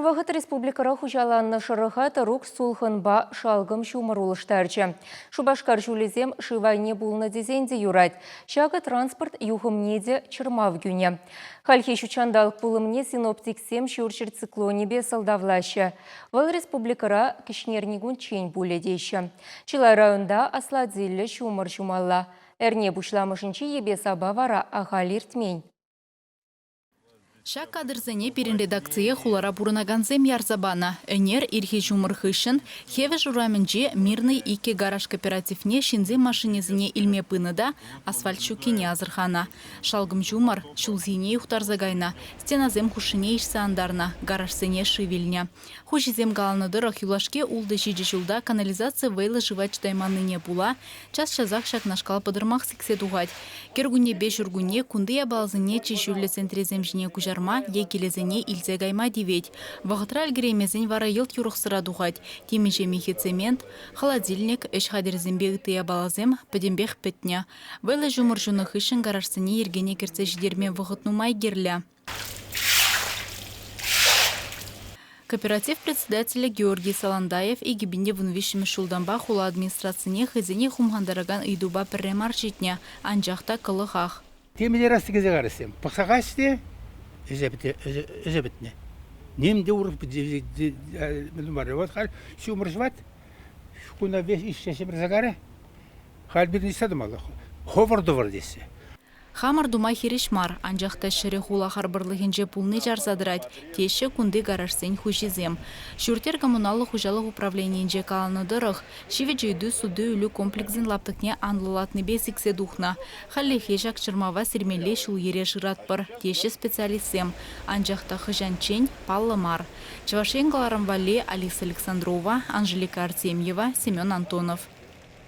Пӗр вӑхӑт республикӑра хуҫаланнӑ шӑрӑха тӑрук сулхӑнпа шалкӑм ҫумӑр улӑштарчӗ. Шупашкар ҫулӗсем шыв айне пулнӑ тесен те юрать. Ҫакӑ транспорт юхӑмне те чӑрмав кӳнӗ. Хальхи ҫутҫанталӑк пулӑмне синоптиксем ҫурҫӗр циклонӗпе сӑлтавлаҫҫӗ. Вӑл республикӑра кӗҫнерникунччен пулӗ теҫҫӗ. Чылай районта аслатиллӗ ҫумӑр ҫумалла. Эрне пуҫламӑшӗнчи йӗпе-сапа вара ахаль иртмен. Ҫак кадрсене пирӗн редакцие хулара пурӑнакансем ярса панӑ. Ӗнер ирхи ҫумӑр хыҫҫӑн Хевеш урамӗнчи Мирный иккӗ гараж кооперативне ҫынсем машинисене илме пынӑ та асфальт ҫуккине асӑрханӑ. Шалкӑм ҫумӑр ҫул сийне юхтарса кайнӑ, стенасем хушшине ишсе антарнӑ, гаражсене шыв илнӗ. Хуҫисем каланӑ тӑрӑх, юлашки ултӑ-ҫичӗ ҫулта канализаци вӑйлӑ шыва чӑтайманнине пула час-часах ҫакнашкал пӑтӑрмах сиксе тухать. Кӗркуннепе ҫуркунне кунти япаласене чи ҫӳллӗ сентресем ҫине куҫарма е килӗсене илсе кайма тивет. Вӑхӑтра ӗлкӗреймесен вара йӑлт юрӑхсӑра тухать. Темиҫе михӗ цемент, холодильник, ӗҫ хатӗрӗсемпе ытти япаласем пӗтӗмпех пӗтнӗ. Вӑйлӑ ҫумӑр ҫунӑ хыҫҫӑн гаражсене йӗркене кӗртсе ҫитерме вӑхӑт нумай кирлӗ. Кооператив председателӗ Георгий Саландаев 2013 ҫултанпа хула администрацине хӑйсене хумхантаракан ыйтупа пӗрре мар ҫитнӗ, анчах та кӑлӑхах. Темиҫе раз тӗкӗнсе карӗҫсем. Пӑхса каҫ те ӗҫе пӗтнӗ. Ним те урӑх мар. Вот халь ҫумӑр ҫӑвать, куна весь ишсе ҫӗмӗрсе карӗ. Халь пирӗн ниҫта тӑмалла. Хӑвӑр тӑвӑр теҫҫӗ. Хамӑр тума хирӗҫ мар, анчах та ҫӗрӗ хула харпӑрлӑхӗнче пулни чарса тӑрать, теҫҫӗ кунти гаражсен хуҫисем. Ҫурт-йӗр коммуналлӑ хуҫалӑх управленийӗнче каланӑ тӑрӑх, ҫивӗч ыйту суту-илӳ комплексӗн лаптӑкне анлӑлатнипе сиксе тухнӑ. Хальлӗхе ҫак чӑрмава сирмелли ҫул-йӗре шыратпӑр, теҫҫӗ специалистсем. Анчах та хӑҫанччен, паллӑ мар. Чӑваш Ен кӑларӑм валли Алиса Александрова, Анжелика Артемьева, Семен Антонов.